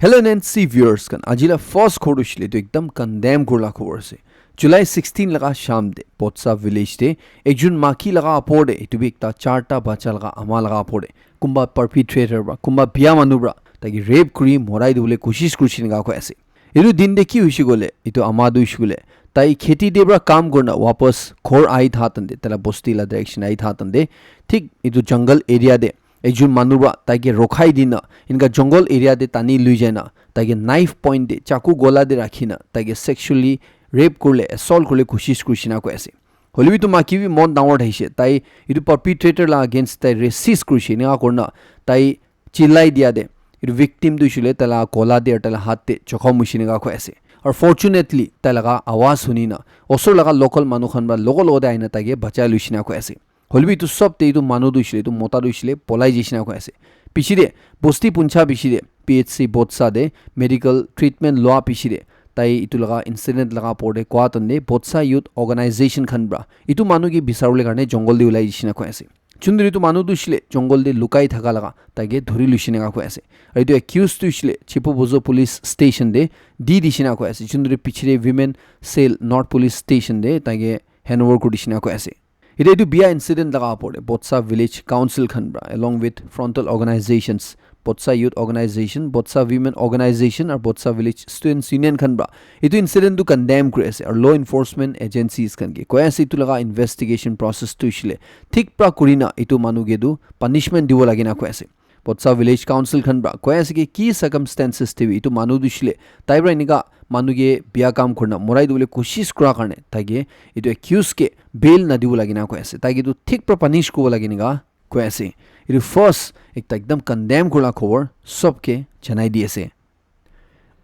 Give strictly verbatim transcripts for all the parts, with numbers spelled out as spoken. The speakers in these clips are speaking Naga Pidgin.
Hello N N C viewers khan, aji la first khobor hoishe le etu ekdam condemn kurila khobor ase. July sixteen laga sham te Botsa village te ekjon maki laga apor te etu bi ekta charta bacha laga ama laga apor te kunba perpetrator pra, kunba biya manu pra taike rape kuri morai dibole koshish kurishe enika koi ase. Etu din te ki hoishe koile, etu ama tu hoishe koile tai kheti te pra kam kurina wapas ghor ahi tha tante, taila bosti la direction ahi tha tante, thik etu jungle area te ekjon manu pra taike rokhai dina, enika jungle area te tani lui jaina, taike knife point te, chaku gola te rakhina, taike sexually rape kurile, assault kurile koshish kurishe enika koi ase. Hoilebi etu maki bi mon dangor thakishe, tai etu perpetrator la against tai resist kurishe, enika kurina tai chillai dia te etu victim tu hoishe le taila gola te aru taila hath te jokhom hoishe enika koi ase. Aru fortunately, tai laga awaz hunina, osor laga local manu khan pra logo logo te ahina taike bachai luishe enika koi ase. Hoilebi etu sob te etu manu tu hoishe le, etu mota tu hoishe le polai jaishe enika koi ase. Piche te, bosti puncha piche te, P H C Botsa te medical treatment loa piche te, tai etu laga incident laga apor te koa tante Botsa Youth Organization khan pra etu manu ke bisaribole karne jungle te ulai jaishe enika koi ase. Chundri etu manu tu hoishe le jungle te lukai thaka laga taike dhuri luishe enika koi ase. Aru etu accused tu hoishe le Chipobozo Police Station te di dishe enika koi ase. Chundri piche te Women Cell North Police Station te taike handover kuri dishe enika koi ase. Etia etu biya incident laga apor te Botsa Village Council khan pra along with frontal organizations, Botsa Youth Organization, Botsa Women Organization aru Botsa Village Students Union khan pra etu incident tu condemn kuri ase aru law enforcement agencies khan ke koi ase etu laga investigation process tu hoishe le thik pra kurina etu manu ke tu punishment dibo lage enika koi ase. Botsa Village Council khan pra koi ase ki, ki circumstances te bi etu manu tu hoishe le tai pra enika manu ke biya kam kurina morai dibole koshish kura karne taike etu accused ke bail nadibo lage enika koi ase. Taike tu thik pra punish kuribo lage enika koi ase. Etu first ekta ekdam condemn kurila khobor sob ke janai di ase.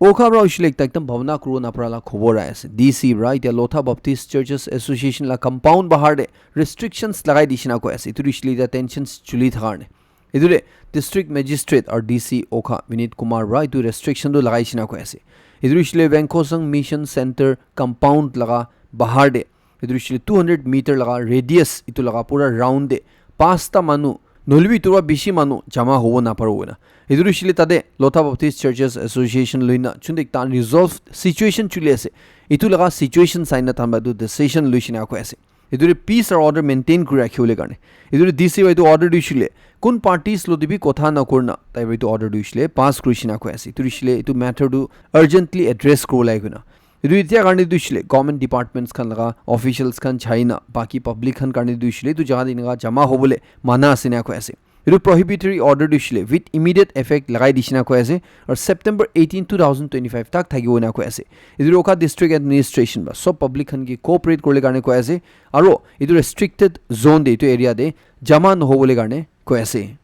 Okha pra hoishe le ekta ekdam bhabna kuribo napara la khobor ahi ase. D C pra etia Lotha Baptist Churches Association la compound bahar te restrictions lagai dishe enika koi ase. Etu tu hoishe le etia tensions chuli thaka karne. Etu te District Magistrate aru D C Okha Vinit Kumar pra etu restriction tu lagai dishe enika koi ase. Etu tu hoishe le Vengkhosang Mission Center compound laga bahar te, etu hoishe le two hundred meter laga radius, etu laga pura round te pasta manu, nohoilebi etu pra bishi manu jama hobo naparibo koina. Etu hoishe le tate Lotha Baptist Churches Association loina chunde ekta unresolved situation chuli ase. Etu laga situation saina tahan pra etu decision luishe enika koi ase. Etu te peace aru order maintain kuri rakhibole karne. Etu te D C pra etu order tu hoishe le kun parties lo te bi kotha nakurina tai pra etu order tu hoishe le pass kurishe enika koi ase. Etu hoishe le etu matter tu urgently address kuribo lage koina. Etu etia karne tu hoishe le government departments khan laga officials khan jaina baki public khan karne tu hoishe le etu jaga te enika jama hobole mana ase enika koi ase. Etu prohibitory order tu hoishe le with immediate effect lagai dishe enika koi ase. Aru September eighteen, two thousand twenty-five tak thakibo enika koi ase. Etu Okha District Administration pra sob public khan ke cooperate kuribole karne koi ase. Aru etu restricted zone te, etu area te jama nohobole karne koi ase.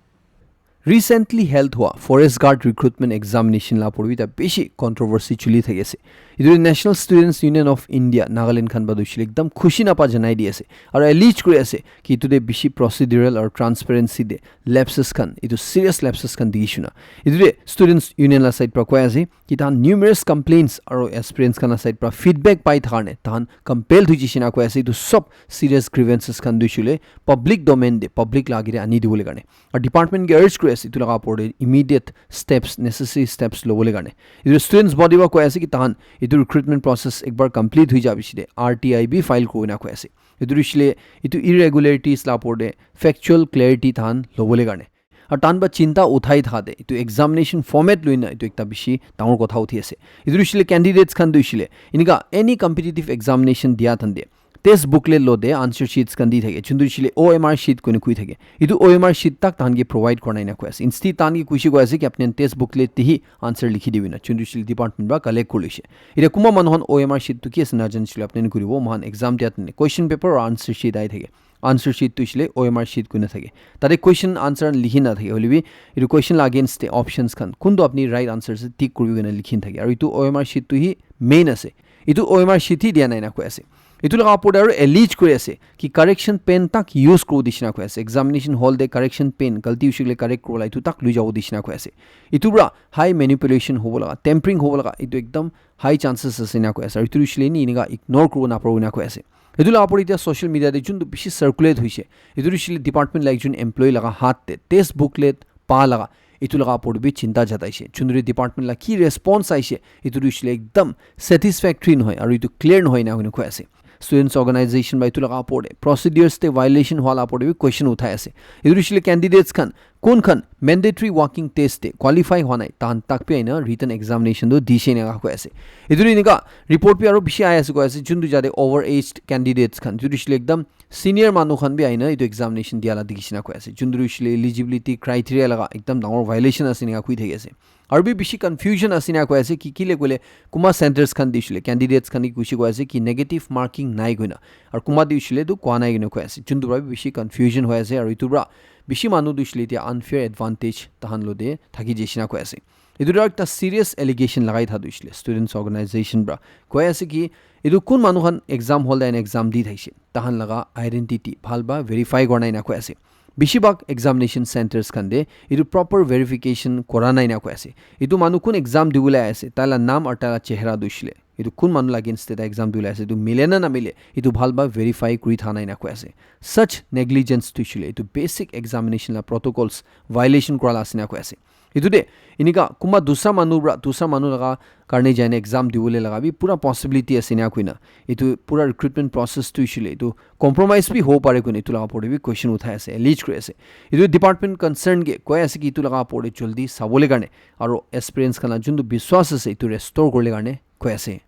Recently held hua Forest Guard recruitment examination la opor te bishi controversy chuli thaki ase. Etu National Students Union of India, Nagaland khan pra tu hoishe le ekdam khushi napa janai di ase. Aru allege kuri ase ki etu te bishi procedural aru transparency te lapses khan, etu serious lapses khan dikhi shuna. Etu te Students Union la side pra koi ase ki tahan numerous complaints aru aspirants khan la side pra feedback pai thaka karne tahan compelled hoi jaishe enika koi ase. Etu sob serious grievances khan tu hoishe le public domain te, public la age te ani dibole karne. Aru department ke urge kuri ase etu laga opor te immediate steps, necessary steps lobole karne. Etu students body pra koi ase ki tahan etu recruitment process ekbar complete hoi ja piche te R T I bi file kuribo enika koi ase. Etu hoishe le etu irregularities la opor te factual clarity tahan lobole karne. Aru tahan pra chinta uthai thaka te etu examination format loina etu ekta bishi dangor kotha uthi ase. Etu hoishe le candidates khan tu hoishe le enika any competitive examination dia thante test booklet lo te answer sheets khan di thake, chuntu hoishe le O M R sheet koina koi thake. Etu O M R sheet tak tahan ke provide kurina enika koi ase. Instead tahan ke koishe koi ase ki apni khan test booklet te hi answer likhi dibi na, chuntu hoishe le department pra collect kuri loishe. Etia kunba manu khan O M R sheet tu ki ase najane hoishe le apni khan kuribo, moikhan exam dia tante question paper aru answer sheet ahi thake. Answer sheet tu hoishe le O M R sheet koina thake. Tate question answer likhi na thake, hoilebi etu question la against te options khan kuntu apni right answer ase tick kuribi koina likhi na thake. Aru etu O M R sheet tu hi main ase. Etu O M R sheet hi dia nai na koi ase. Etu laga opor te aru allege kuri ase ki correction pen tak use kuribo dishe enika koi ase. Examination hall te correction pen galti hoishe koile correct kuribo la etu tak lui jabo dishe enika koi ase. Etu pra high manipulation hobo laga, tampering hobo laga etu ekdam high chances ase enika koi ase. Aru etu hoishe le ni enika ignore kuribo naparibo enika koi ase. Etu laga opor te etia social media te juntu bishi circulate hoishe, etu hoishe le department la ekjon employee laga hath te test booklet pa laga etu laga opor te bi chinta jataishe. Chunduri department la ki response aishe, etu tu hoishe le ekdam satisfactory nohoi aru etu clear nohoi ena koina koi ase. Students organization para etu laga opor te procedures te violation hwa la opor te bi question uthai ase. Etu tu hoishe le candidates khan kun khan mandatory walking test te qualify hwa nai, tahan tak bi aina written examination tu dishe ena koi ase. Etu tu enika report bi aru bishi ai ase koi ase, juntu jate over aged candidates khan, etu tu hoishe le ekdam senior manu khan bi aina etu examination dia la dikhi shina koi ase. Juntu tu hoishe le eligibility criteria laga ekdam dangor violation ase ena koi thaki ase. Aru bi bishi confusion ase ena koi ase ki, kile koile kuma centers khan te hoishe le candidates khan ki kushi koi ase ki negative marking nai koina. Aru kuma te hoishe le tu koi nai koina koi ase. Juntu para bi bishi confusion hoi ase aru etu para bishi manu tu hoishe le etia unfair advantage tahan lo te thaki jai shina koi ase. Etu tu ekta serious allegation lagai tha tu hoishe le students organization para koi ase ki etu kun manu khan exam hall te aina exam di thaishe, tahan laga identity bhal ba verify kora nai na koi ase. Bishi bhag examination centers khan te etu proper verification kora nai na koi ase. Etu manu kun exam dibole ahi ase, tai la naam aru tai la chehra tu hoishe le, etu kun manu la against te tai exam dibole ahi ase, etu mile na na mile, etu bhal ba verify kuri tha nai na koi ase. Such negligence tu hoishe le etu basic examination la protocols violation kora la ase na koi ase. Etu te enika kunba dusra manu para dusra manu laga karne jaina exam dibole laga bi pura possibility ase ena koina. Etu pura recruitment process tu hoishe le etu compromise bi hobo pare koina etu laga opor te bi question uthai ase, allege kuri ase. Etu department concern ke koi ase ki etu laga opor te joldi sabole karne aru aspirants khan la juntu biswas ase etu restore kurle karne koi ase.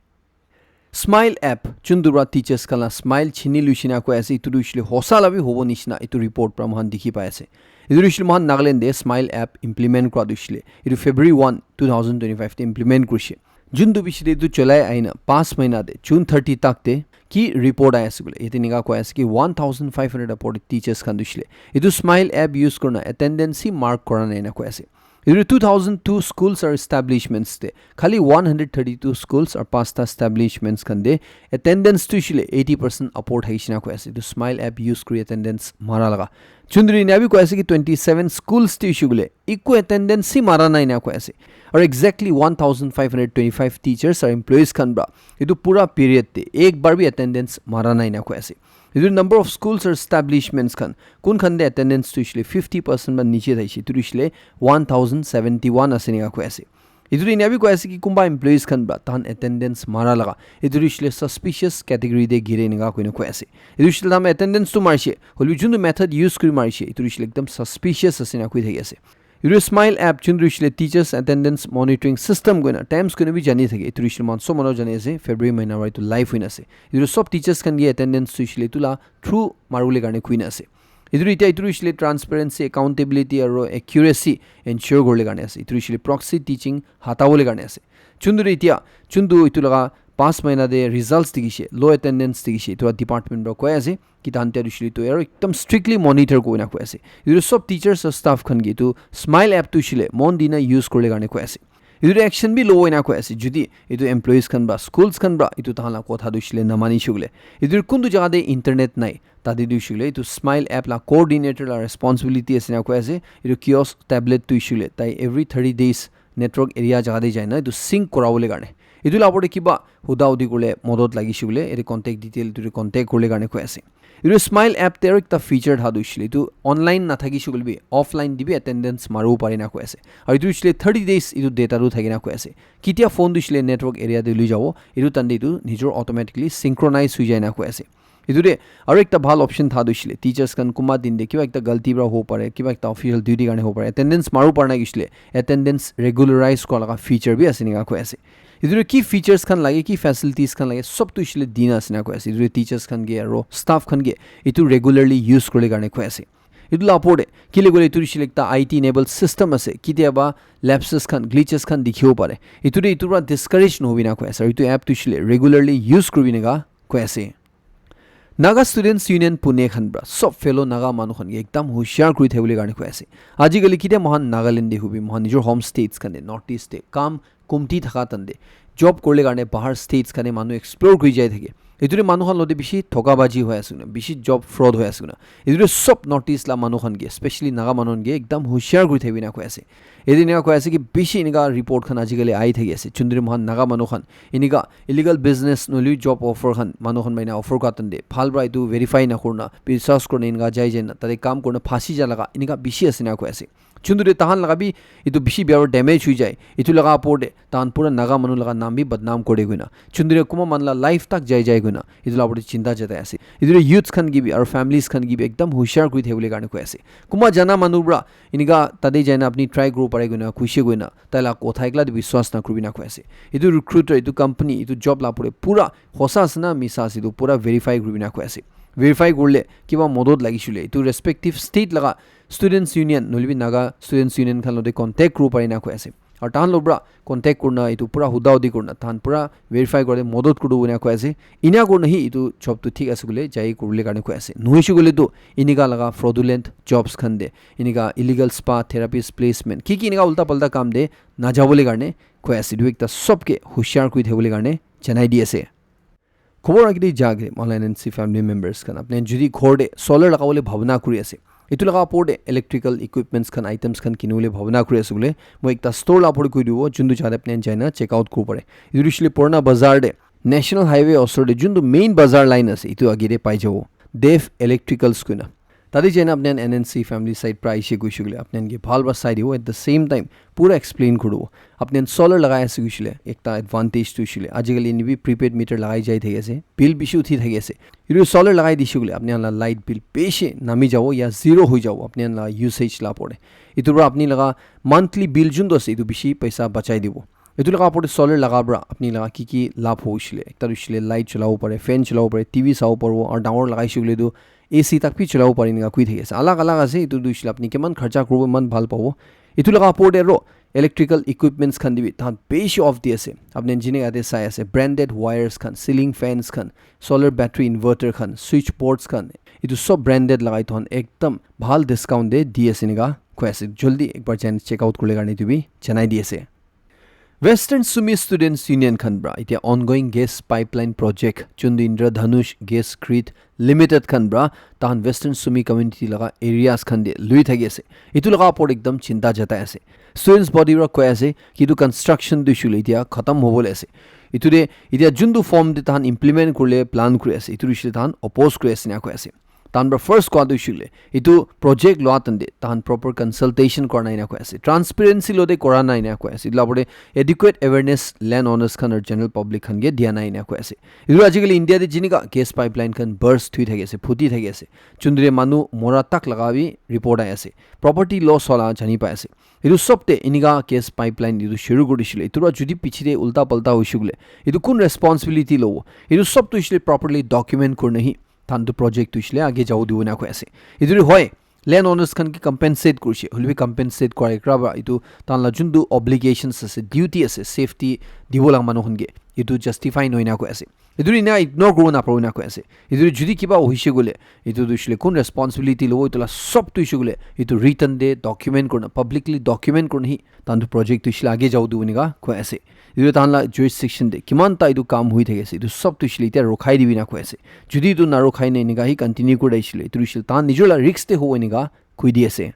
Smile app, juntu para teachers khan la smile chini lui shina koi ase, etu tu hoishe le hosa la bi hobo nishina etu report para moikhan dikhi pai ase. Etu tu hoishe le moikhan Nagaland te smile app implement kura tu hoishe le etu February one, two thousand twenty-five te implement kurishe. Juntu bishi te etu cholai aina pas mahina te June thirty tak te ki report ai ase koile, yate enika koi ase ki one thousand five hundred upor te teachers khan tu hoishe le etu smile app use kurina attendance hi mark kora nai na koi ase. Etu two thousand two schools or establishments te khali one hundred thirty-two schools or pasta establishments khan te attendance tu hoishe le eighty percent upor thaki shina koi ase. Etu smile app use kuri attendance mara laga. Juntu ena bi koi ase ki twenty-seven schools te hoishe koile eku attendance hi mara nai na koi ase. Aru exactly one thousand five hundred twenty-five teachers or employees khan para etu pura period te ek bar bi attendance mara nai na koi ase. Etu number of schools or establishments khan kun khan te attendance tu hoishe le fifty percent ba niche thaishe, etu tu hoishe le one thousand seventy-one ase ena koi ase. Etu tu ena bi koi ase ki kunba employees khan para tahan attendance mara laga etu tu hoishe le suspicious category te gire ena koina koi ase. Etu tu hoishe le tahan attendance tu marishe, hoilebi juntu method use kuri marishe, etu tu hoishe le ekdam suspicious ase ena koi thaki ase. Etu smile app juntu hoishe le teachers attendance monitoring system koina TAMS koina bi jani thake, etu tu hoishe le moikhan sob manu jani ase, February mahina para etu live hoina ase. Etu tu sob teachers khan ke attendance tu hoishe le etu la through maribole karne koina ase. Etu tu etia etu tu hoishe le transparency, accountability aru accuracy ensure kuribole karne ase. Etu tu hoishe le proxy teaching hatabole karne ase. Juntu tu etia juntu etu laga pas mahina te results dikhishe, low attendance dikhishe, etu la department para koi ase ki tahan tia tu hoishe le etu aru ekdam strictly monitor kurina koi ase. Etu tu sob teachers aru staff khan ke etu smile app tu hoishe le mon dina use kuribole karne koi ase. Etu tu action bi lobo ena koi ase. Jodi etu employees khan para schools khan para etu tahan la kotha tu hoishe le namani she koile, etu tu kuntu jaga te internet nai, tate tu hoishe koile etu smile app la coordinator la responsibility ase ena koi ase. Etu kiosk tablet tu hoishe koile tai every thirty days network area jaga te jaina etu sync kurabole karne, etu la opor te kiba huda hudi kuribole modot lagishe koile yate contact detail tu contact kuribole karne koi ase. Etu smile app te aru ekta feature tha tu hoishe le etu online nathakishe koile bi offline te bi attendance maribo pare na koi ase. Aru etu hoishe le thirty days etu data tu thake na koi ase. Ketia phone tu hoishe le network area te lui jabo, etu time te etu nijor automatically synchronize hoi jai na koi ase. Etu te aru ekta bhal option tha tu hoishe le teachers khan kunba din te kiba ekta galti para hobo pare, kiba ekta official duty karne hobo pare, attendance maribo pare na hoishe le attendance regularize kura laga feature bi ase ena koi ase. Etu tu ki features khan lage, ki facilities khan lage, sob tu hoishe le dina ase ena koi ase. Etu tu teachers khan ke aru staff khan ke etu regularly use kuribole karne koi ase. Etu la opor te kile koile etu tu hoishe le ekta I T enabled system ase, kitiaba lapses khan, glitches khan dikhibo pare. Etu te etu para discourage nohobi ena koi ase. Aru etu app tu hoishe le regularly use kuribi ena koi ase. Naga Students Union Pune khan para sob fellow Naga manu khan ke ekdam hushiar kuri thakibole karne koi ase. Ajikali kitia moikhan Nagaland te hobi, moikhan nijor home states khan te, North East te kam kumti thaka time te job kuribole karne bahar states khan te manu explore kuri jai thake. Etu te manu khan logote bishi dhokabaji hoi ase koina, bishi job fraud hoi ase koina. Etu te sob North East la manu khan ke, especially Naga manu khan ke ekdam hushiar kuri thakibi ena koi ase. Etu ena koi ase ki bishi eneka report khan ajikali ahi thaki ase. Juntu te moikhan Naga manu khan eneka illegal business nohoile job offer khan manu khan para ena offer kura time te bhal para etu verify nakurina, biswas kurina eneka jai jai na tate kam kurina phasi ja laga eneka bishi ase ena koi ase. Chundure tahan laga bi itu bishi biya damage hui jai. Itu laga apor de tahan pura Naga manu laga nam bi badnam kore koina. Chundure kuma man la life tak jai jai koina. Itu la apor de chinta jatai ase. Itu de youths khan ki bi aru families khan ki bi ekdam hushar kuri thebole karne koi ase. Kuma jana manu pra inika tate jaina apni try kuri pare koina, khushi koina. Tai la kotha ekla de biswas na kuri na koi ase. Itu recruiter, itu company, itu job la apor de pura hosa ase na misa ase itu pura verify kuri na koi ase. Verify kurle kiba modot lagishule itu respective state laga students union nolibi Naga students union khan lote contact kuri pari na koi ase. Aru tahan lo pra contact kurna itu pura huda hudi kurna tahan pura verify kore modot kuru na koi ase. Ina kurna hi itu job tu thik ase kule jai kurule karne koi ase. Nohoishe kule tu inika laga fraudulent jobs khan de, inika illegal spa therapist placement, ki ki inika ulta palta kam de najabole karne koi ase. Itu ekta sobke hushar kuri thebole karne janai di ase. Khobor agite jagre, moi N N C family members khan, apni jodi ghor de solar lagabole bhabna kuri ase, itu laga opor de electrical equipments khan, items khan kinibole bhabna kuri ase bole, moi ekta store la opor de koi dibo, juntu jaga de apni jaina check out kuri pare. Itu hoishe le Purana Bazar de, National Highway osor de, juntu main bazar line ase, itu age de pai jabo, Dev Electricals koina. Tate jaina apni N N C family side pra aishe koishe koile apni ke bhal pra sai dibo, at the same time pura explain kuribo. Apni solar lagai ase koishe le ekta advantage tu hoishe le, ajikali enika bi prepaid meter lagai jai thaki ase, bill bishi uthi thaki ase. Etu solar lagai dishe koile apni khan la light bill bishi nami jabo ya zero hoi jabo apni khan la usage la opor te. Etu para apni laga monthly bill juntu ase etu bishi paisa bachai dibo. Etu laga opor te solar laga para apni laga ki ki labh hobo hoishe le, ekta tu hoishe le light cholabo pare, fan cholabo pare, T V sabo paribo, aru dangor lagaishe koile tu A C tak bi cholabo pare enika koi thaki ase. Alag alag ase, etu tu hoishe le apni kiman kharcha kuribo eman bhal pabo. Etu laga opor te aro electrical equipments khan te bi tahan bishi off di ase. Apni jene yate sai ase, branded wires khan, ceiling fans khan, solar battery inverter khan, switch boards khan, etu sob branded lagai tahan ekdam bhal discount te di ase enika koi ase. Jaldi ekbar jai check out kuribole karne etu bi janai di ase. Western Sumi Students Union khan para etia ongoing gas pipeline project, juntu Indradhanush Gas Grid Limited khan para tahan Western Sumi community laga areas khan te lui thaki ase. Etu laga opor ekdam chinta jatai ase. Students body para koi ase ki etu construction tu hoishe koile etia khatam hobole ase. Etu te etia juntu form te tahan implement kuribole plan kuri ase, etu hoishe koile tahan oppose kuri ase enika koi ase. Tahan para first koa tu hoishe koile etu project lua time te tahan proper consultation kora nai enika koi ase, transparency lo te kora nai enika koi ase, etu la opor te adequate awareness land owners khan aru general public khan ke dia nai enika koi ase. Etu ajikali India te jenika gas pipeline khan burst hoi thaki ase, phuti thaki ase, juntu te manu mora tak laga bi report ahi ase, property loss hola jani pai ase. Etu sob te enika gas pipeline etu shuru kuri dishe koile, etu para jodi piche te ulta palta hoishe koile, etu kun responsibility lobo? Etu sob tu hoishe koile properly document kurina hi tahan tu project tu hoishe koile age jabo dibo enika koi ase. Etu tu hoi, land owners khan ke compensate kurishe, hoile bi compensate kora ekra ba etu tahan la juntu obligations ase, duty ase, safety dibo laga manu khan ke, etu justify nohoi enika koi ase. Etu tu enika ignore kuribo naparibo enika koi ase. Etu tu jodi kiba hoishe koile, etu tu hoishe koile kun responsibility lobo, etu la sob tu hoishe koile etu written te document kurina, publicly document kurina hi tahan tu project tu hoishe koile age jabo dibo enika koi ase. Etu tahan la jurisdiction te kiman ta etu kam hoi thaki ase, etu sob tu hoishe koile etia rokhai dibi enika koi ase. Jodi etu na rokhai na enika hi continue kuri thakishe koile, etu tu hoishe koile tahan nijor la risk te hobo enika koi di ase.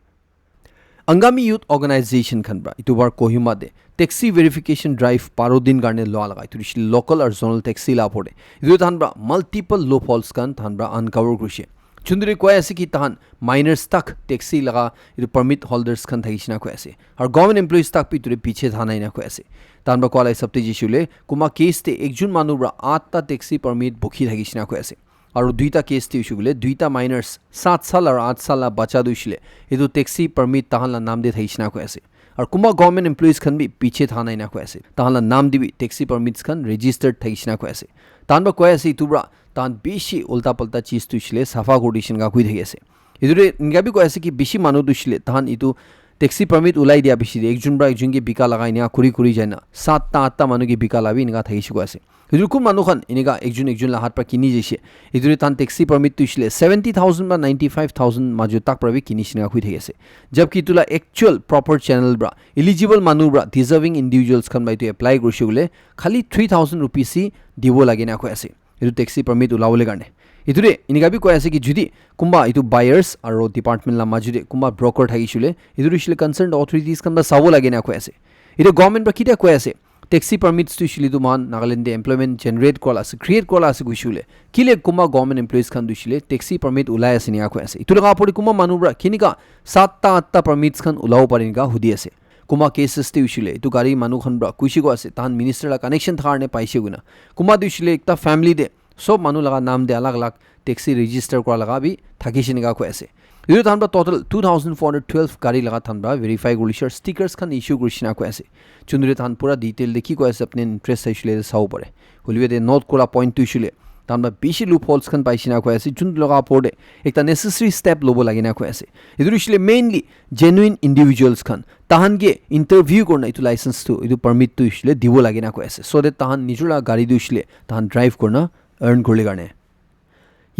Angami Youth Organization khan para etu bar Kohima te taxi verification drive baro din karne lua laga, etu hoishe koile local aru zonal taxi la opor te. Etu tahan para multiple loopholes khan tahan para uncover kurishe. Juntu te koi ase ki tahan minors tak taxi laga etu permit holders khan thakishe enika koi ase. Aru government employees tak bi etu te piche tha nai enika koi ase. Tahan para koa la hisab te jaishe koile kunba case te ekjon manu para atta taxi permit bukhi thakishe enika koi ase. Aru duita case te hoishe koile duita minors, saat saal aru aath saal la bacha tu hoishe koile etu taxi permit tahan la naam te thakishe enika koi ase. Aru kunba government employees khan bi piche tha nai enika koi ase. Tahan la naam te bi taxi permits khan registered thakishe enika koi ase. Tahan para koi ase etu para tahan bishi ulta palta cheez tu hoishe koile sapha kuri dishe enika koi thaki ase. Etu te enika bi koi ase ki bishi manu tu hoishe koile tahan etu taxi permit ulai dia piche te ekjon para ekjon ke bika lagai enika kuri kuri jaina saat ta atta manu ke bika la bi enika thakishe koi ase. Etu kun manu khan enika ekjon ekjon la hath para kini jaishe. Etu te tahan taxi permit tu hoishe koile seventy thousand para ninety five thousand majo tak para bi kinishe enika koi thaki ase. Jabki etu la actual proper channel para eligible manu para deserving individuals khan para etu apply kurishe koile khali three thousand rupees hi dibo lage enika koi ase etu taxi permit ulabole karne. Etu te enika bi koi ase ki jodi kunba etu buyers aru department la majo te kunba broker thakishe koile etu tu hoishe koile concerned authorities khan para sabo lage enika koi ase. Etu government para ketia koi ase Taxi permits tu hoishe le tu moikhan Nagaland te employment generate kura la ase, create kura la ase koishe le. Kile kunba government employees khan tu hoishe le taxi permit ulai ase enika koi ase. Etu laga opor te kunba manu para kinika satta atta permits khan ulabo pare enika hudi ase. Kunba cases te hoishe le etu gari manu khan para koishe koi ase, tahan minister la connection thaka karne paishe koina. Kunba tu hoishe le ekta family te sob manu laga naam te alag alag taxi register kura laga bi thakishe enika koi ase. Etu tahan para total two thousand four hundred twelve gari laga tahan para verify kurishe aru stickers khan issue kurishe enika koi ase. Chunduri tahan pura detail te ki koi ase apni interest hoishe le sabo pare. Hoilebi yate note kura point tu hoishe le tahan para bishi loopholes khan paishe enika koi ase. Chunduri laga opor te ekta necessary step lobo lage enika koi ase. Etu hoishe le mainly genuine individuals khan tahan ke interview kurina etu license tu, etu permit tu hoishe le dibo lage enika koi ase. So that tahan nijor laga gari tu hoishe le tahan drive kurina earn kuribole karne.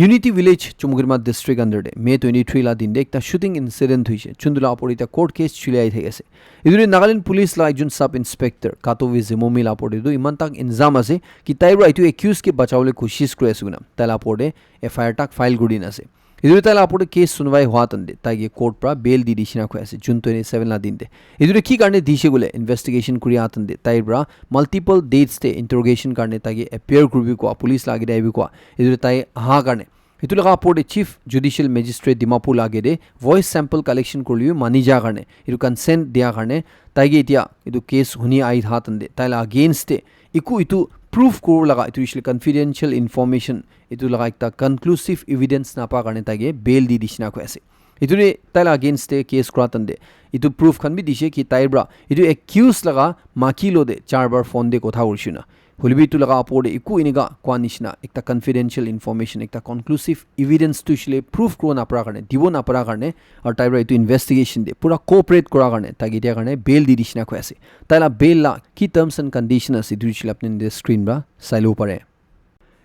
Unity Village, Chumoukedima District under te May twenty-three la din te ekta shooting incident hoishe. Chunduri la opor te ekta court case chuli ahi thaki ase. Etu te Nagaland Police la ekjon sub inspector Katovi Zemomi la opor te tu iman tak ilzam ase ki tai para etu accused ke bachawole koshish kuri ase koina tai la opor te F I R tak file kuri dina ase. Etu te tai la opor te case sunwai hua tan te tai ke court para bail di dishe enika koi ase June twenty-seven la din te. Etu te ki karne dishe koile investigation kuri aha tan te tai para multiple dates te interrogation karne tai ke appear kuribi koa, police la age te ahibi koa. Etu te tai aha karne, etu laga opor te Chief Judicial Magistrate Dimapur la age te voice sample collection kuribole mani ja karne, etu consent dia karne, tai ke etia etu case huni ahi tha tan te tai la against te eku etu proof kuribo laga, etu hoishe le confidential information, etu laga ekta conclusive evidence napa karne tai ke bail di dishe enika koi ase. Etu te tai la against te case kura tan te etu proof khan bi dishe ki tai para etu accused laga maki lo te char bar phone te kotha hoishe na. Hoilebi etu laga opor te eku enika koa nishina ekta confidential information, ekta conclusive evidence tu hoishe le proof kuribo napara karne, dibo napara karne, aru tai para etu investigation te pura cooperate kura karne tai ke etia karne bail di dishe enika koi ase. Tai la bail la ki terms and condition ase etu hoishe le apni screen para sai lobo pare.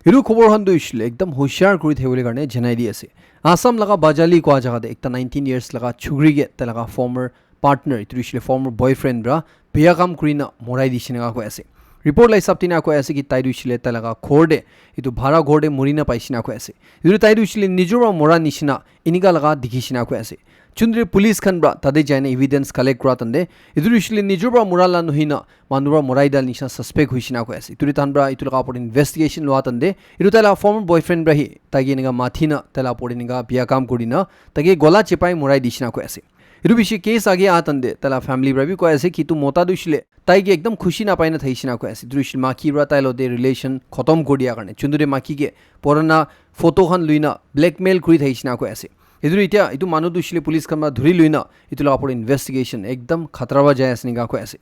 Etu khobor khan tu hoishe le ekdam hoshiar kuri thakibole karne janai di ase. Assam laga Bajali koa jaga te ekta nineteen years laga chukri ke tai laga former partner, etu hoishe le former boyfriend para biya kam kurina morai dishe enika koi ase. Report la hisab te enika koi ase ki tai tu hoishe le tai laga ghor te, etu bhara ghor te murina paishe enika koi ase. Etu tai tu hoishe le nijor para mora nishina enika laga dikhishe enika koi ase. Chunduri police khan para tate jaina evidence collect kura tan te, etu tu hoishe le nijor para mura la nohoi na manu para morai dal nishina suspect hoishe enika koi ase. Etu te tahan para etu laga opor te investigation lua tan te, etu tai laga former boyfriend para hi tai ke enika mathi na tai laga opor te enika biya kam kuri na tai ke gola chepai morai dishe enika koi ase. Etu bishi case age aha tan te tai laga family para bi koi ase ki etu mota tu hoishe le tai ke ekdam khushi napai na thaishe enika koi ase. Etu hoishe le maki para tai lo te relation khotom kuri dia karne, chunduri maki ke purana photo khan lui na blackmail kuri thaishe enika koi ase. Etu etia etu manu tu hoishe le police khan para dhuri lui na etu laga opor te investigation ekdam khatra para jai ase enika koi ase.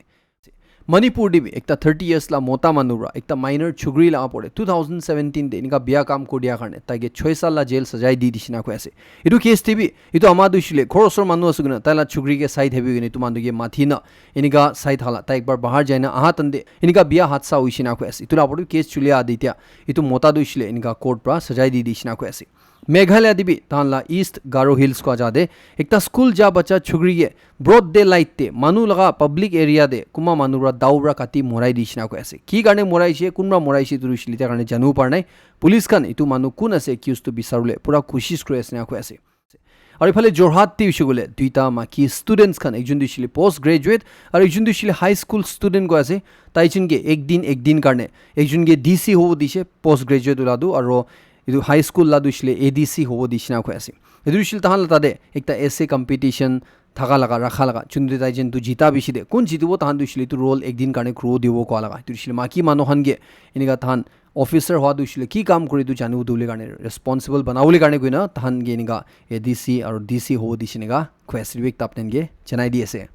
Manipur te bi ekta thirty years la mota manu para ekta minor chukri la opor te two thousand seventeen te enika biya kam kuri dia karne tai ke choi saal la jail sajai di dishe enika koi ase. Etu case te bi etu ama tu hoishe le ghor osor manu ase koina tai la chukri ke sai thabi koina etu manu ke mathi na enika sai thala tai ekbar bahar jai na aha tan te enika biya hadsa hoishe enika koi ase. Etu la opor te case chuli aha te etia etu mota tu hoishe le enika court para sajai di dishe enika koi ase. Meghalaya te bi tahan la East Garo Hills koa jaga te ekta school ja bacha chukri ke broad daylight te manu laga public area te kunba manu para dao para kati morai dishe enika koi ase. Ki karne moraishe, kunba moraishe etu hoishe le etia karne janibo para nai. Police khan etu manu kun ase accused tu bisaribole pura koshish kuri ase enika koi ase. Aru ephale Jorhat te hoishe koile duita maki students khan, ekjon tu hoishe le post graduate aru ekjon tu hoishe le high school student koi ase. Tai jon ke ek din ek din karne, ekjon ke D C hobo dishe post graduate wala tu, aru etu high school la tu hoishe le A D C hobo dishe enika koi ase. Etu hoishe le tahan la tate ekta essay competition thaka laga, rakha laga, chun te tai jen tu jita bishi de. Kun jitibo tahan tu hoishe le etu role ek din karne grow dibo koa laga. Etu hoishe le maki manu khan ke enika tahan officer hua tu hoishe le ki kam kuri tu janibo tu bole karne responsible banabole karne koina tahan ke enika A D C aru D C hobo dishe enika koi ase, etu bi ekta apni khan ke janai di ase.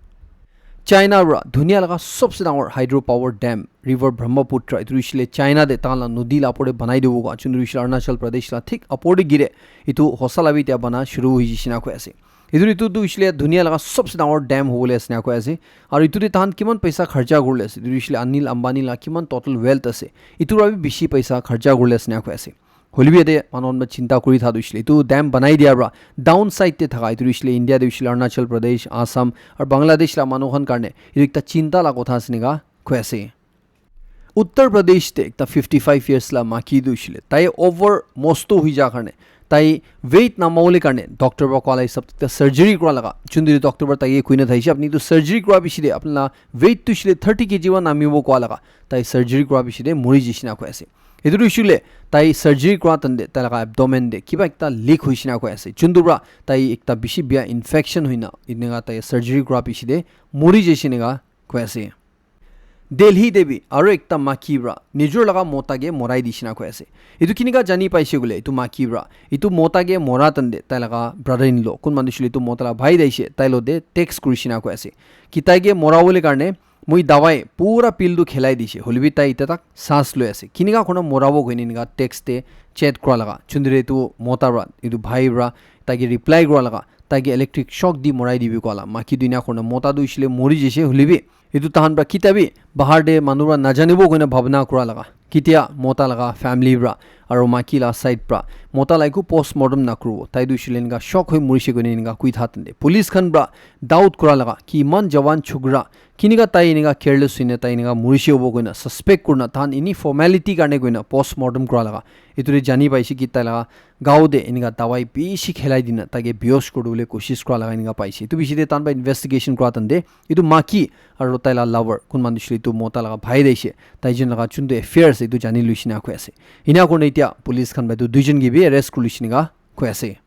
China para dunia laga sobse dangor hydro power dam, River Brahmaputra, etu hoishe le China te tahan la nodi la opor te banai dibo koa, chun hoishe le Arunachal Pradesh la thik opor te gire, etu hosa la bi etia bana shuru hoishe enika koi ase. Etu, etu tu hoishe le dunia laga sobse dangor dam hobole ase enika koi ase. Aru etu te tahan kiman paisa kharcha kurile ase, etu hoishe le Anil Ambani la kiman total wealth ase, etu para bi bishi paisa kharcha kurile ase enika koi ase. Hoilebi yate manu khan para chinta kuri tha tu hoishe le, etu dam banai dia para downside te thaka, etu hoishe le India te hoishe le Arunachal Pradesh, Assam aru Bangladesh la manu khan karne etu ekta chinta la kotha ase enika koi ase. Uttar Pradesh te ekta fifty five years la maki tu hoishe le, tai over mosto hoi ja karne Tai weight namawole karne doctor para koa la hisab te surgery kura laga. Chunduri doctor para tai ke kuina thaishe, apni tu surgery kura bishi de apni la weight tu shile thirty K G wa namibo koa laga. Tai surgery kura bishi de mori jishina koi ase. Etu tu shile tai surgery kura tande tai laga abdomen de kiba ekta leak hoishina koi ase. Chundura tai ekta bishi bia infection hoina eneka tai surgery kura bishi de mori jishina koi ase. Delhi te bi aro ekta maki pra nijor laga mota ke morai dishina koi ase. Etu kinika jani paise koile etu maki pra, etu mota ke mora tande tai laga brother in law, kun manu shile etu mota laga bhai daishe, tai lo de text kurishina koi ase ki tai ke mora bole karne moi dawai pura pill tu khelai dishe, hoilebi tai ita tak saas loi ase. Kinika khona morabo koine enika text te chat kura laga chundure etu mota pra, etu bhai pra tai ke reply kura laga, tai ke electric shock di morai dibi koa la maki duina khona mota tu shile mori jishe, hoilebi etu tahan pra kitia bi bahar te manu pra najanibo koina bhabna kura laga. Kitia mota laga family pra aro maki la side pra mota la eku postmortem nakuribo. Tai tu shile enika shock hoi morishe koina enika kui tha tande. Police khan pra doubt kura laga ki iman jawan chukra kinika tai enika careless hoina tai enika morishe hobo koina suspect kurina tahan ini formality karne koina postmortem kura laga. Etu te jani paise ki tai laga gao te enika dawai bishi khelai dina tai ke biyos kuri bole koshish kura laga enika paise. Etu bishi te tahan pra investigation kura tande etu maki aro tai la lover kun manu shile etu mota laga bhai daishe, tai jun laga chuntu affair ase etu jani luishina koi ase. Ina kurna etia police khan pra etu duijon ke bi arrest kuri luishina koi ase.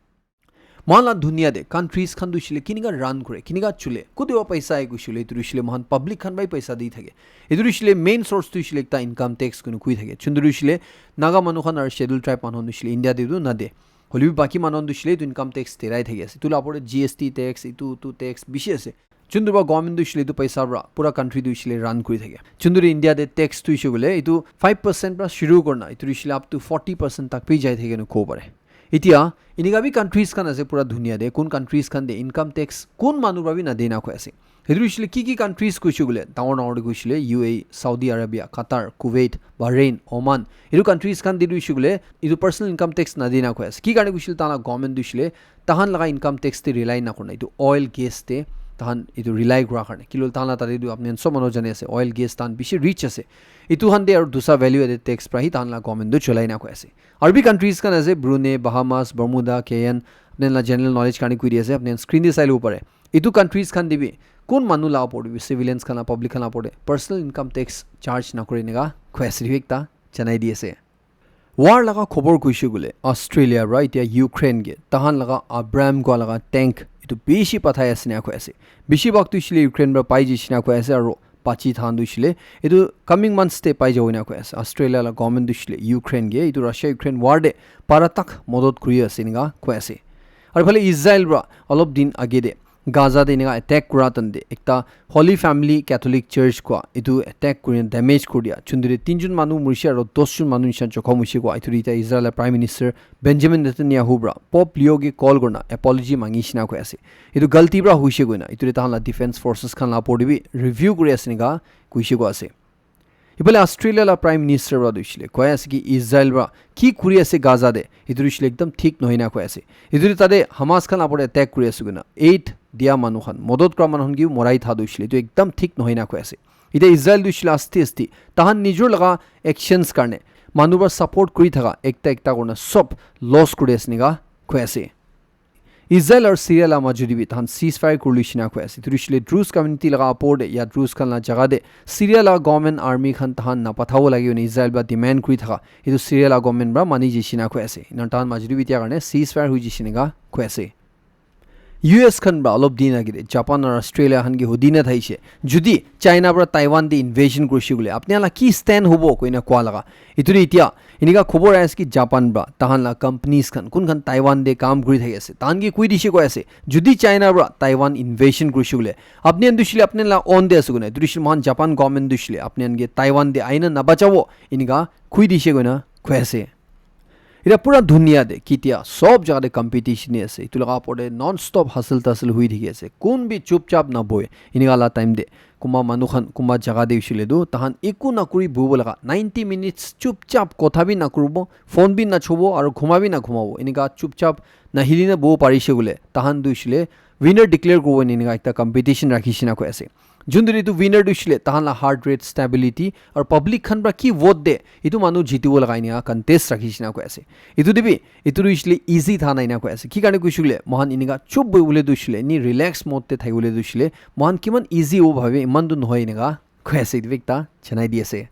Mohan la dunia te countries khan tu shile kinika run kure, kinika chule, kute wa paisa ai kushile etu shile mohan public khan bai paisa di thake. Etu shile main source tu shile ekta income tax kunu kui thake. Chuntu shile Naga manu khan aro schedule tribe manu khan tu shile India te tu nade. Hoilebi baki manu khan tu shile etu income tax terai thaki ase. Etu la opor te G S T tax, etu, etu tax bishi ase. Chuntu pra government tu shile etu paisa pra pura country tu shile run kuri thake. Chuntu India te tax tu shile koile etu five percent pra shuru kurna etu shile up to forty percent tak bi jai thake na kobo pare. Etia enika bi countries khan ase pura dunia te, kun countries khan te income tax kun manu pra bi nadina koi ase. Etu shile ki ki countries kuishe koile dangor dangor te kuishe koile U A E, Saudi Arabia, Qatar, Kuwait, Bahrain, Oman. Etu countries khan te tu hoishe koile etu personal income tax nadina koi ase. Ki karne kuishe koile tahan la government tu hoishe koile tahan laga income tax te rely nakurna etu oil, gas te tahan etu rely kura karne. Kilole tahan la tate tu apni khan sob manu jani ase oil, gas tahan bishi rich ase. Etu khan te aru dusa value added tax pra hi tahan la government tu cholai na koi ase. Aru bi countries khan ase Brunei, Bahamas, Bermuda, Cayenne. Apni khan la general knowledge karne koi di ase. Apni khan screen te sai lobo pare. Etu countries khan te bi kun manu la opor te bi civilians khan la public khan la opor te personal income tax charge nakure enika koi ase. Etu ekta janai di ase. War laga khobor kuishe koile Australia pra etia Ukraine ke tahan laga Abrams kua laga tank etu bishi pathai ase ena koi ase. Bishi bhag tu hoishe koile Ukraine pra pai jaishe ena koi ase aro bachi thakan tu hoishe koile etu coming months te pai jabo ena koi ase. Australia la government tu hoishe koile Ukraine ke etu Russia Ukraine war te para tak modot kuri ase enika koi ase. Aro phale Israel pra olop din age te Gaza te enika attack kura tante ekta Holy Family Catholic Church kua etu attack kuri damage kuri dia chunduri tinjon manu murishe aro dos jon manu nisha jokhom hoishe kua etu ite Israel la Prime Minister Benjamin Netanyahu pra Pope Leo ke call kurna apology mangi shina koi ase. Etu galti pra hoishe koina etu te tahan la defense forces khan la opor te bi review kuri ase enika koishe kua ase. Iphale Australia la Prime Minister pra tu hoishe koile koi ase ki Israel pra ki kuri ase Gaza te etu tu hoishe koile ekdam thik nohoi na koi ase. Etu tu tate Hamas khan la opor te attack kuri ase koina aid dia manu khan, modot kura manu khan ki morai tha tu hoishe koile etu ekdam thik nohoi na koi ase. Ite Israel tu hoishe koile asti asti tahan nijor laga actions karne manu pra support kuri thaka ekta ekta kurna sob loss kuri ase enika koi ase. Israel aru Syria la majot te bi tahan ceasefire kuri luishe na koi ase. Etu tu hoishe koile Druze community laga opor te ya Druze khan la jaga te Syria la government army khan tahan napatha bo lage koina Israel pra demand kuri thaka etu Syria la government pra mani jaishe na koi ase. Ena tahan majot te bi etia karne ceasefire hoi jaishe enika koi ase. U S khan pra olop din age te Japan aru Australia khan ke hudi na thaishe, jodi China pra Taiwan te invasion kurishe koile apni khan la ki stand hobo koina kua laga. Etu tu etia enika khobor ahi ase ki Japan pra tahan la companies khan kun khan Taiwan te kam kuri thaki ase, tahan ke koi dishe koi ase, jodi China pra Taiwan invasion kurishe koile apni khan tu hoishe koile apni khan la own te ase koina, etu tu hoishe koile moikhan Japan government tu hoishe koile apni khan ke Taiwan te aina nabachabo enika koi dishe koina koi ase. Etia pura dunia te kitia sob jaga te competition hi ase, etu laga opor te non stop hustle tustle hui thaki ase, kun bi chupchap nabohe. Enika la time te kunba manu khan kunba jaga te hoishe koile tu tahan eku nakuri bohibo laga ninety minutes chupchap kotha bi nakuribo, phone bi nachobo aru ghuma bi naghumabo. Enika chupchap nahili na bohibo parishe koile tahan tu hoishe koile winner declare kuribo enika ekta competition rakhishe na koi ase. Juntu etu winner tu hoishe le tahan la heart rate stability aru public khan pra ki vote de, etu manu jitibo laga enia contest rakhi shina koi ase. Etu de bi etu tu hoishe le easy tha nai na koi ase. Ki karne koishe le mohan enika chup boi bole tu hoishe le ni relax mode te thai bole tu hoishe le mohan kiman easy hobo bhabe eman tu nohoi enika koi ase. Etu bi ekta janai di ase.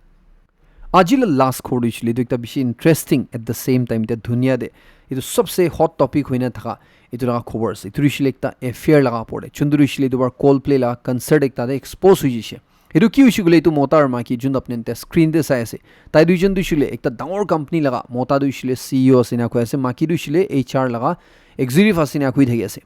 Aji la last khobor tu hoishe le etu ekta bishi interesting at the same time te dunia de etu sabse hot topic hoina thaka etu laga khobor ase. Etu hoishe le ekta affair laga opor te. Juntu hoishe le etu bar Coldplay laga concert ekta te expose hoi jaise. Etu ki hoishe koile etu mota aru maiki juntu apni te screen te sai ase. Tai duijon tu hoishe le ekta dangor company laga mota tu hoishe le C E O ase na koi ase. Maiki tu hoishe le H R laga executive ase na koi thaki ase.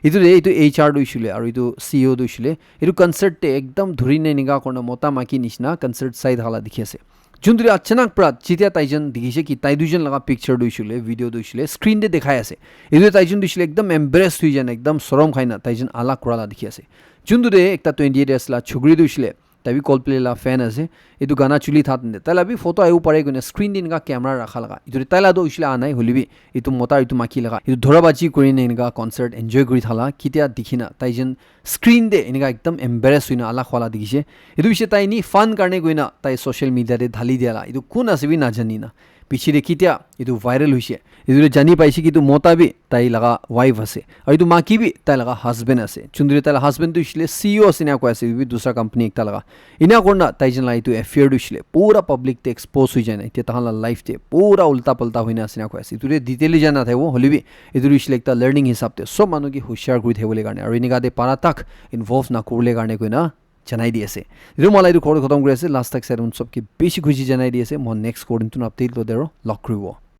Etu de etu H R tu hoishe le aru etu C E O tu hoishe le etu concert te ekdam dhuri na enika kurina mota maiki nishina concert sai thaka la dikhi ase. Juntu de achanak pra jitia taijon dikhi se ki tai duijon laga picture tu hoishe le video tu hoishe le screen te dikhai ase. Etu taijon tu hoishe le ekdam embarrassed hoi jana ekdam sorom khai na taijon alak kura la dikhi ase. Juntu de ekta twenty eight years la chukri tu hoishe le tai bi Coldplay la fan ase. Etu gana chuli that de tai la bi photo ahibo pare koina screen te enika camera rakha laga. Etu de tai la tu hoishe le aha nai hoile bi etu mota etu maiki laga etu dhora baji kuri na enika concert enjoy kuri thala kitia dikhi na taijon screen te enika ekdam embarrass hoina alak hua la dikhi se. Etu bishi tai ni fun karne koina tai social media te dhali dia la. Etu kun ase bi najani na. Piche te kitia etu viral hoise. Etu te jani paise ki etu mota bi tai laga wife ase. Aru etu maiki bi tai laga husband ase. Juntu te tai laga husband tu hoishe le C E O ase na koi ase. Etu bi dusra company ekta laga. Ena kurina taijon la etu affair tu hoishe le pura public te expose hoi jai na. Etia tahan la life te pura ulta palta hoina ase na koi ase. Etu te detail jana thaibo. Hoile bi etu tu hoishe le ekta learning hisab te sob manu ke hushiar kuri thaibo le karne. Aru enika te para tak involve na kuribole karne koina janai di ase. Etu moi la etu khobor khotom kuri ase. Last tak side un sob ke bishi khushi janai di ase. Moi next khobor tun update lo dero log kuribo.